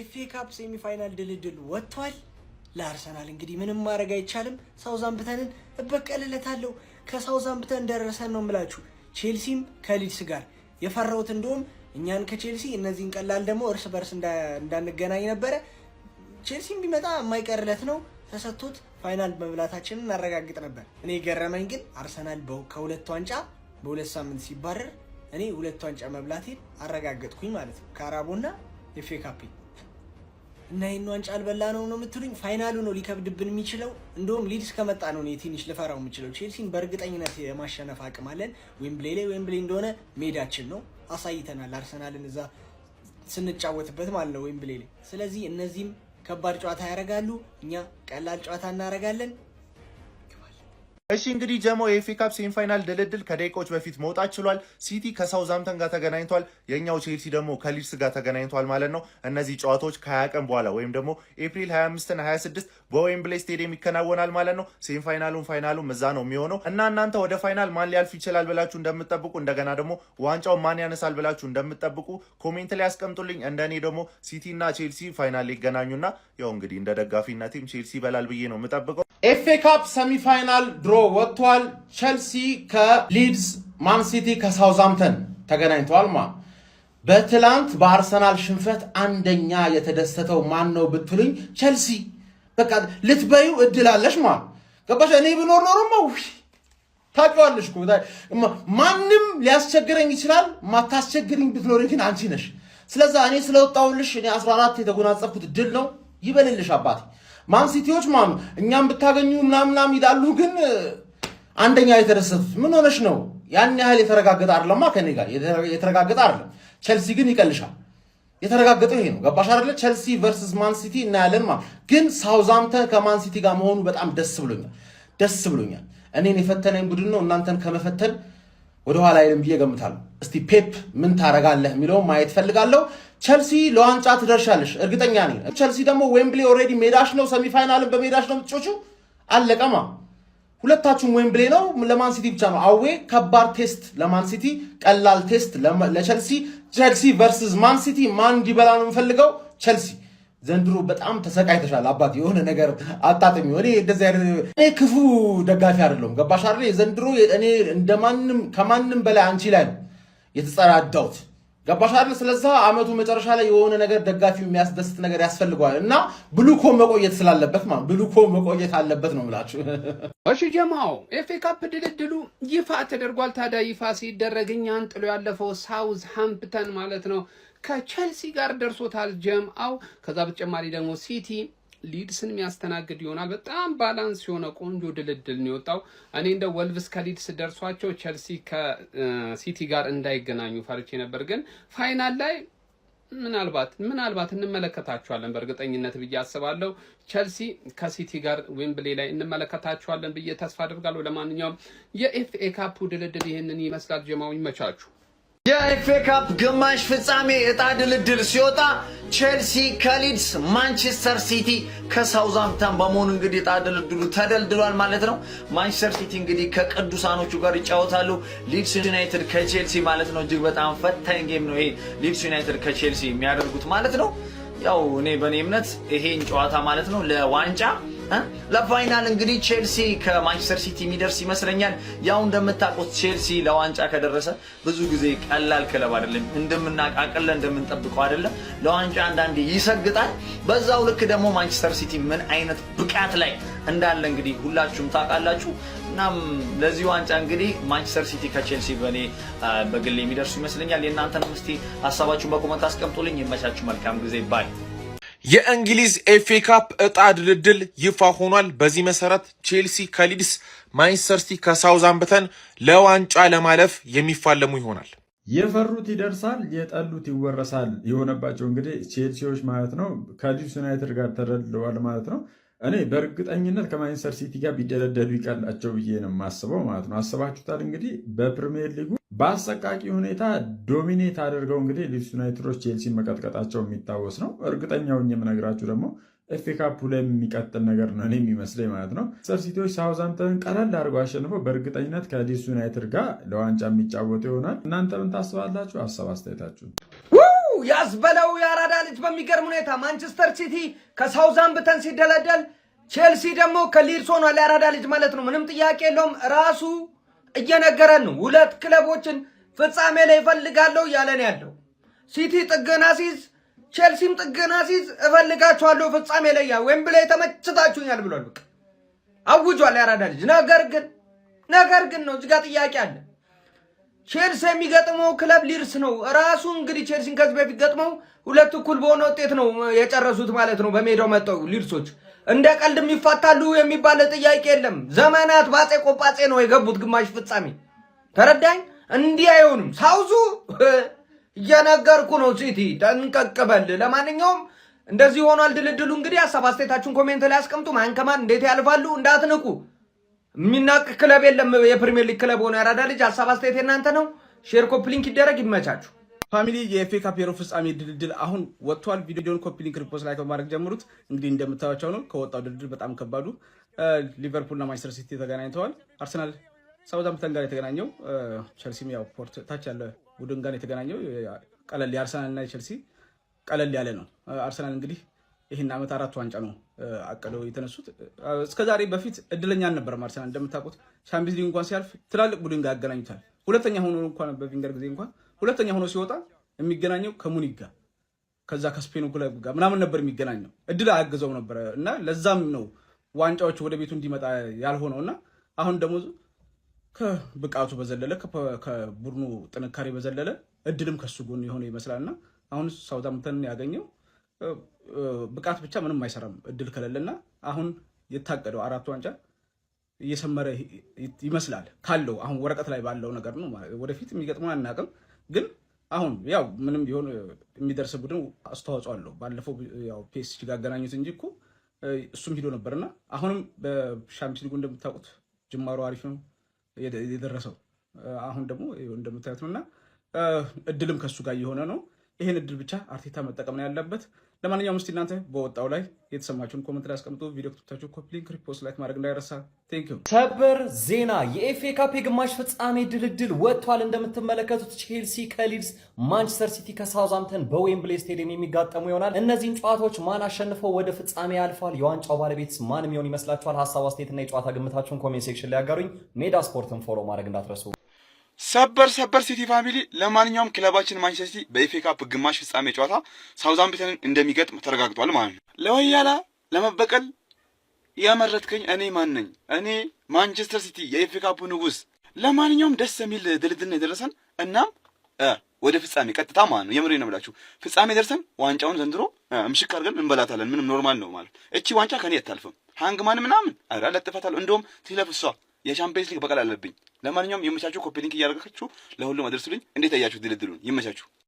FA Cup semi-final ድልድል ወጥቷል። ለአርሰናል እንግዲህ ምንም ማድረግ አይቻልም። ሳውዛምፕተንን እበቀልለታለሁ። ከሳውዛምፕተን ደረሰን ነው የምላችሁ። ቼልሲም ከሊድስ ጋር የፈራሁት እንደውም እኛን ከቼልሲ እነዚህን ቀላል ደግሞ እርስ በርስ እንዳንገናኝ ነበረ። ቼልሲም ቢመጣ የማይቀርለት ነው፣ ተሰጥቶት final መብላታችንን እናረጋግጥ ነበር። እኔ የገረመኝ ግን አርሰናል ከሁለት ዋንጫ በ2 ሳምንት ሲባረር እኔ ሁለት ዋንጫ መብላቴን አረጋገጥኩኝ ማለት ነው። ካራቦና FA Cup እና ይህን ዋንጫ አልበላ ነው ነው የምትሉኝ? Final ኡ ነው ሊከብድብን የሚችለው። እንደውም ሊድስ ከመጣ ነው እኔ ትንሽ ልፈራው የምችለው። ቼልሲን በእርግጠኝነት የማሸነፍ አቅም አለን። ዌምብሌ ላይ፣ ዌምብሌ እንደሆነ ሜዳችን ነው፣ አሳይተናል። አርሰናልን እዛ ስንጫወትበት ማለት ነው ዌምብሌ ላይ። ስለዚህ እነዚህም ከባድ ጨዋታ ያደርጋሉ፣ እኛ ቀላል ጨዋታ እናደርጋለን። እሺ፣ እንግዲህ ጀሞ የ FA Cup semi-final ድልድል ከደቂቃዎች በፊት መውጣት ችሏል። ሲቲ ከሳውዝሃምፕተን ጋር ተገናኝቷል። የኛው ቼልሲ ደግሞ ከሊድስ ጋር ተገናኝቷል ማለት ነው። እነዚህ ጨዋታዎች ከ20 ቀን በኋላ ወይም ደግሞ ኤፕሪል 25 እና 26 በዌምብሌ ስቴዲየም ይከናወናል ማለት ነው። Semi-final ኡም final ኡም እዛ ነው የሚሆነው እና እናንተ ወደ final ማን ሊያልፍ ይችላል ብላችሁ እንደምትጠብቁ፣ እንደገና ደግሞ ዋንጫው ማን ያነሳል ብላችሁ እንደምትጠብቁ comment ላይ ያስቀምጡልኝ። እንደኔ ደግሞ ሲቲ እና ቼልሲ final ሊገናኙና ያው እንግዲህ እንደ ደጋፊነቴም ቼልሲ ይበላል ብዬ ነው የምጠብቀው። FA Cup semi-final draw ወጥቷል። ቸልሲ ከሊድስ፣ ማን ሲቲ ከሳውዝሃምፕተን ተገናኝተዋል። በትላንት በአርሰናል ሽንፈት አንደኛ የተደሰተው ማን ነው ብትሉኝ ቸልሲ። በቃ ልትበዩ እድል አለሽ ማ ገባሽ? እኔ ብኖር ኖሮማ ታውቂዋለሽ እኮ ማንም ሊያስቸግረኝ ይችላል። ማታስቸግሪኝ ብትኖሪ ግን አንቺ ነሽ። ስለዛ እኔ ስለወጣሁልሽ እኔ 14 የተጎናጸፍኩት ድል ነው። ይበልልሽ አባቴ። ማን ሲቲዎች ማኑ እኛም ብታገኙ ምናምናም ይላሉ፣ ግን አንደኛ የተደሰቱት ምን ሆነሽ ነው? ያን ያህል የተረጋገጠ አይደለማ፣ ከኔ ጋር የተረጋገጠ አይደለም። ቸልሲ ግን ይቀልሻል። የተረጋገጠው ይሄ ነው። ገባሽ አይደለ? ቸልሲ versus ማን ሲቲ እናያለን። ግን ሳውዛምተን ከማን ሲቲ ጋር መሆኑ በጣም ደስ ብሎኛል፣ ደስ ብሎኛል። እኔን የፈተነኝ ቡድን ነው። እናንተን ከመፈተን ወደኋላ አይልም ብዬ ገምታለሁ። እስቲ ፔፕ ምን ታረጋለህ የሚለውን ማየት ፈልጋለሁ። ቸልሲ ለዋንጫ ትደርሻለሽ እርግጠኛ ነኝ። ቸልሲ ደግሞ ዌምብሌ already ሜዳሽ ነው። Semi-final ን በሜዳሽ ነው የምትጫወቺው። አለቀማ። ሁለታችሁም ዌምብሌ ነው። ለማን ሲቲ ብቻ ነው away። ከባድ test ለማን ሲቲ፣ ቀላል test ለቸልሲ። ቸልሲ versus ማን ሲቲ፣ ማን እንዲበላ ነው የምፈልገው? ቸልሲ። ዘንድሮ በጣም ተሰቃይተሻል አባት፣ የሆነ ነገር አጣጥሚ። እኔ እንደዚህ አይነት እኔ ክፉ ደጋፊ አይደለሁም። ገባሽ አይደል? ዘንድሮ እኔ እንደማንም ከማንም በላይ አንቺ ላይ ነው የተጸዳዳሁት። ገባሽ አይደል? ስለዛ አመቱ መጨረሻ ላይ የሆነ ነገር ደጋፊው የሚያስደስት ነገር ያስፈልገዋል እና ብሉኮ መቆየት ስላለበት ማለት ብሉኮ መቆየት አለበት ነው የምላችሁ። እሺ ጀማው፣ FA Cup ድልድሉ ይፋ ተደርጓል። ታዲያ ይፋ ሲደረግ እኛን ጥሎ ያለፈው ሳውዝ ሃምፕተን ማለት ነው ከቸልሲ ጋር ደርሶታል ጀምአው። ከዛ በተጨማሪ ደግሞ ሲቲ ሊድስን የሚያስተናግድ ይሆናል። በጣም balance የሆነ ቆንጆ ድልድል ነው የወጣው። እኔ እንደ ወልቭስ ከሊድስ ደርሷቸው ቸልሲ ከሲቲ ጋር እንዳይገናኙ ፈርቼ ነበር፣ ግን final ላይ ምናልባት ምናልባት እንመለከታቸዋለን በእርግጠኝነት ብዬ አስባለሁ። ቸልሲ ከሲቲ ጋር ዌምብሌ ላይ እንመለከታቸዋለን ብዬ ተስፋ አድርጋለሁ። ለማንኛውም የ FA Cup ድልድል ይህንን ይመስላል። ጀማው ይመቻችሁ። የ FA Cup ግማሽ ፍጻሜ እጣ ድልድል ሲወጣ ቼልሲ ከሊድስ፣ ማንቸስተር ሲቲ ከሳውዝሃምፕተን በመሆኑ እንግዲህ እጣ ድልድሉ ተደልድሏል ማለት ነው። ማንቸስተር ሲቲ እንግዲህ ከቅዱሳኖቹ ጋር ይጫወታሉ። ሊድስ ዩናይትድ ከቼልሲ ማለት ነው። እጅግ በጣም ፈታኝ game ነው ይሄ ሊድስ ዩናይትድ ከቼልሲ የሚያደርጉት ማለት ነው። ያው እኔ በእኔ እምነት ይሄን ጨዋታ ማለት ነው ለዋንጫ ለ final እንግዲህ ቼልሲ ከማንቸስተር ሲቲ የሚደርስ ይመስለኛል። ያው እንደምታውቁት ቼልሲ ለዋንጫ ከደረሰ ብዙ ጊዜ ቀላል ክለብ አይደለም፣ እንደምናቃቅለ እንደምንጠብቀው አይደለም። ለዋንጫ አንዳንዴ ይሰግጣል። በዛው ልክ ደግሞ ማንቸስተር ሲቲ ምን አይነት ብቃት ላይ እንዳለ እንግዲህ ሁላችሁም ታውቃላችሁ። እናም ለዚህ ዋንጫ እንግዲህ ማንቸስተር ሲቲ ከቼልሲ በእኔ በግል የሚደርሱ ይመስለኛል። የእናንተንም እስቲ ሀሳባችሁን በ comment አስቀምጡልኝ። ይመቻችሁ። መልካም ጊዜ bye። የእንግሊዝ FA Cup እጣ ድልድል ይፋ ሆኗል። በዚህ መሰረት ቼልሲ ከሊድስ፣ ማንቸስተር ሲቲ ከሳውዝሃምፕተን ለዋንጫ ለማለፍ የሚፋለሙ ይሆናል። የፈሩት ይደርሳል፣ የጠሉት ይወረሳል የሆነባቸው እንግዲህ ቼልሲዎች ማለት ነው ከሊድስ ዩናይትድ ጋር ተደልድለዋል ማለት ነው። እኔ በእርግጠኝነት ከማንቸስተር ሲቲ ጋር ቢደለደሉ ይቀላቸው ብዬ ነው የማስበው ማለት ነው። አስባችሁታል እንግዲህ በፕሪሚየር ሊጉ በአሰቃቂ ሁኔታ dominate አድርገው እንግዲህ ሊድስ ዩናይትዶች ቼልሲን መቀጥቀጣቸው የሚታወስ ነው። እርግጠኛውን የምነግራችሁ ደግሞ FA Cup ኡ ላይ የሚቀጥል ነገር ነው እኔ የሚመስለኝ ማለት ነው። ማንቸስተር ሲቲዎች ሳውዝሃምፕተንን ቀለል አድርገው አሸንፈው በእርግጠኝነት ከሊድስ ዩናይትድ ጋር ለዋንጫ የሚጫወቱ ይሆናል። እናንተ ምን ታስባላችሁ? ሀሳብ አስተያየታችሁ። ያዝበለው የአራዳ ልጅ። በሚገርም ሁኔታ ማንቸስተር ሲቲ ከሳውዛምፕተን ሲደለደል ቼልሲ ደግሞ ከሊድስ ሆኗል። የአራዳ ልጅ ማለት ነው። ምንም ጥያቄ የለውም። ራሱ እየነገረን ነው። ሁለት ክለቦችን ፍጻሜ ላይ እፈልጋለሁ እያለን ያለው ሲቲ ጥገና ሲይዝ፣ ቼልሲም ጥገና ሲይዝ እፈልጋችኋለሁ ፍጻሜ ላይ ያ ዌምብሌይ ተመችታችሁኛል ብሏል። በቃ አውጇል የአራዳ ልጅ። ነገር ግን ነው እዚህ ጋር ጥያቄ አለ። ቼልሲ የሚገጥመው ክለብ ሊድስ ነው። ራሱ እንግዲህ ቼልሲን ከዚህ በፊት ገጥመው 2 እኩል በሆነ ውጤት ነው የጨረሱት ማለት ነው። በሜዳው መጥተው ሊድሶች እንደ ቀልድ የሚፋታሉ የሚባል ጥያቄ የለም። ዘመናት ባጼ ቆጳጼ ነው የገቡት ግማሽ ፍጻሜ። ተረዳኝ። እንዲህ አይሆንም። ሳውዙ እየነገርኩ ነው። ሲቲ ጠንቀቅ በል። ለማንኛውም እንደዚህ ሆኗል ድልድሉ። እንግዲህ ሀሳብ አስተያየታችሁን comment ላይ አስቀምጡ። ማን ከማን እንዴት ያልፋሉ እንዳትንቁ። የሚናቅ ክለብ የለም። የፕሪሚየር ሊግ ክለብ ሆኖ ያራዳ ልጅ። ሀሳብ አስተያየት የእናንተ ነው። Share copy link ይደረግ። ይመቻችሁ። Family፣ የኤፍኤ ካፕ የሩብ ፍጻሜ ድልድል አሁን ወጥቷል። ቪዲዮን copy link፣ repost፣ like በማድረግ ጀምሩት። እንግዲህ እንደምታዩቸው ነው። ከወጣው ድልድል በጣም ከባዱ ሊቨርፑልና ማንቸስተር ሲቲ ተገናኝተዋል። አርሰናል ሳውዛምፕተን ጋር የተገናኘው፣ ቸልሲም ያው ፖርት ታች ያለ ቡድን ጋር የተገናኘው ቀለል የአርሰናልና የቸልሲ ቀለል ያለ ነው። አርሰናል እንግዲህ ይህን ዓመት አራት ዋንጫ ነው አቅደው የተነሱት። እስከዛሬ በፊት እድለኛ አልነበረም አርሰናል። እንደምታውቁት ሻምፒዮንስ ሊግ እንኳን ሲያልፍ ትላልቅ ቡድን ጋር ያገናኙታል። ሁለተኛ ሆኖ እንኳን በቪንገር ጊዜ እንኳን ሁለተኛ ሆኖ ሲወጣ የሚገናኘው ከሙኒክ ጋር ከዛ ከስፔኑ ክለብ ጋር ምናምን ነበር የሚገናኘው። እድል አያግዘው ነበረ እና ለዛም ነው ዋንጫዎች ወደ ቤቱ እንዲመጣ ያልሆነው። እና አሁን ደግሞ ከብቃቱ በዘለለ፣ ከቡድኑ ጥንካሬ በዘለለ እድልም ከሱ ጎን የሆነ ይመስላል። እና አሁን ሳውዛምፕተንን ያገኘው ብቃት ብቻ ምንም አይሰራም እድል ከሌለና አሁን የታቀደው አራት ዋንጫ እየሰመረ ይመስላል ካለው አሁን ወረቀት ላይ ባለው ነገር ነው። ወደፊት የሚገጥመው አናውቅም፣ ግን አሁን ያው ምንም ቢሆን የሚደርስ ቡድን አስተዋጽኦ አለው። ባለፈው ያው ፒኤስጂ ጋር አገናኙት እንጂ እኮ እሱም ሂዶ ነበርና አሁንም በሻምፒዮንስ ሊጉ እንደምታውቁት ጅማሮ አሪፍ ነው የደረሰው። አሁን ደግሞ እንደምታዩት ነው እና እድልም ከሱ ጋር እየሆነ ነው። ይህን እድል ብቻ አርቴታ መጠቀም ነው ያለበት። ለማንኛውም እስቲ እናንተ በወጣው ላይ የተሰማችሁን comment ላይ አስቀምጡ። ቪዲዮ ከተመቻችሁ copy link፣ repost፣ like ማድረግ እንዳይረሳ። Thank you። ሰበር ዜና፣ የኤፍኤ ካፕ የግማሽ ፍጻሜ ድልድል ወጥቷል። እንደምትመለከቱት ቼልሲ ከሊድስ፣ ማንቸስተር ሲቲ ከሳውዛምተን በዌምብሌ ስቴዲየም የሚጋጠሙ ይሆናል። እነዚህን ጨዋታዎች ማን አሸንፈው ወደ ፍጻሜ ያልፋል? የዋንጫው ባለቤት ማን የሚሆን ይመስላችኋል? ሀሳብ አስተያየትና የጨዋታ ግምታችሁን comment section ላይ ያጋሩኝ። ሜዳ ስፖርትን follow ማድረግ እንዳትረሱ። ሰበር ሰበር ሲቲ family፣ ለማንኛውም ክለባችን ማንቸስተር ሲቲ በኤፍኤ ካፕ ግማሽ ፍጻሜ ጨዋታ ሳውዛምፕተንን እንደሚገጥም ተረጋግጧል ማለት ነው። ለወያላ ለመበቀል ያመረትከኝ እኔ ማን ነኝ? እኔ ማንቸስተር ሲቲ የኤፍኤ ካፑ ንጉስ። ለማንኛውም ደስ የሚል ድልድል ነው የደረሰን። እናም ወደ ፍጻሜ ቀጥታ ማለት ነው። የምሬ ነው የምላችሁ፣ ፍጻሜ ደርሰን ዋንጫውን ዘንድሮ ምሽክ አድርገን እንበላታለን። ምንም normal ነው ማለት እቺ ዋንጫ ከኔ አታልፍም። ሃንግማን ምናምን ኧረ ለጥፋታለሁ። እንደውም ትለፍ እሷ፣ የቻምፒየንስ ሊግ በቀል አለብኝ። ለማንኛውም ይመቻችሁ። Copy link እያደረጋችሁ ለሁሉም አድርሱልኝ። እንዴት አያችሁ ድልድሉን? ይመቻችሁ።